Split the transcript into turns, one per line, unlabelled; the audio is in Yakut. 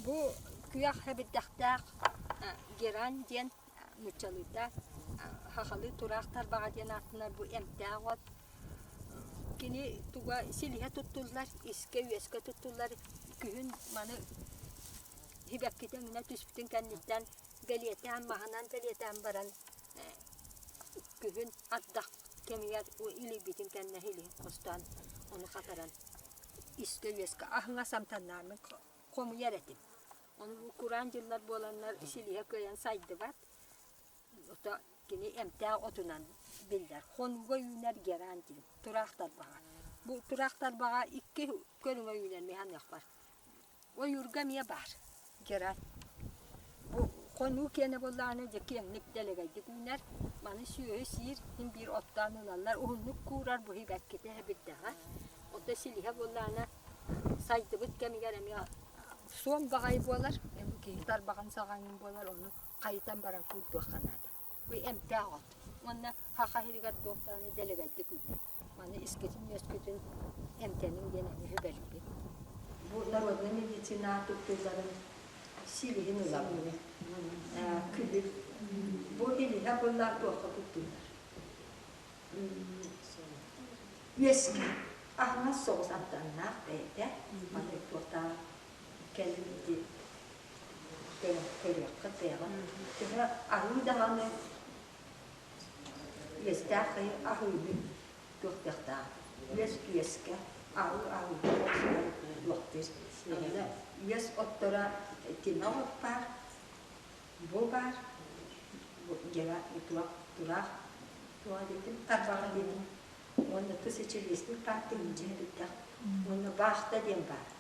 Бу күөх сэбирдэхтээх герань диэн нууччалыыта сахалыы тураах тарбаҕа диэн ааттанар бу эмтээх от. Кини туга силиһэ туттуллар, искэ-үөскэ туттуллар. Күһүн маны сибэккитэ өҥүнэ түспүтүн кэнниттэн бэлиэтээн маһынан бэлиэтээн баран күһүн ардах кэмигэр илийбитин кэннэ силиһин хостоон ону хатаран искэ-үөскэ аһыҥас амтаннааммын хомуйар этим. Ону бу кураан дьыллар буоланнар силиһэ кыайан сайдыбат. Ото кини эмтээх отунан биллэр. Хонууга үүнэр герань диэн тураах тарбаҕа. Бу тураах тарбаҕа икки көрүҥэ үүнэр мин саныахпар. Ойуурга эмиэ баар герань. Бу хонуу киэнэ буоллаҕына дьэ киэҥник дэлэгэйдик үүнэр. Маны сүөһү сиир, син биир оттоон ылаллар. Уһуннук куурар бу сибэккитэ эбирдэҕэ. Оттон силиһэ буоллаҕына сайдыбыт кэмигэр эмиэ суон баҕайы буолар. Киһи тарбаҕын саҕаҥын буолар, ону хайытан баран куурдуохха наада. Бу эмтээх от. Уонна саха сиригэр туох даҕаны дэлэгэйдик үүнэр. Маны искитин-үөскүтүн эмтэниҥ диэн эмиэ сүбэлиибин. Бу народнай медицина туттууларын силиһин ылабын. Күлүк. Бу илиһэ буоллар туохха туттуллар? Үөскэ. Аһыҥас соҕус амтаннаах бэйэтэ. Маны туохтаах кэлин ити көрүөххэ бэйэҕин. Төһө аһыы даҕаны Үөстээх киһи аһыыны туохтуохтаах. Үөс үөскэ, аһыы аһыыга охсуһан туохтуур. Онно үөс отторо тимэх от баар, бу баар, дьара туох тураах туох диэтим, тарбаҕа диэтим. Уонна тыс эчэлиэсник баар тыһыынча эбиттэх. Уонна баахта диэн баар.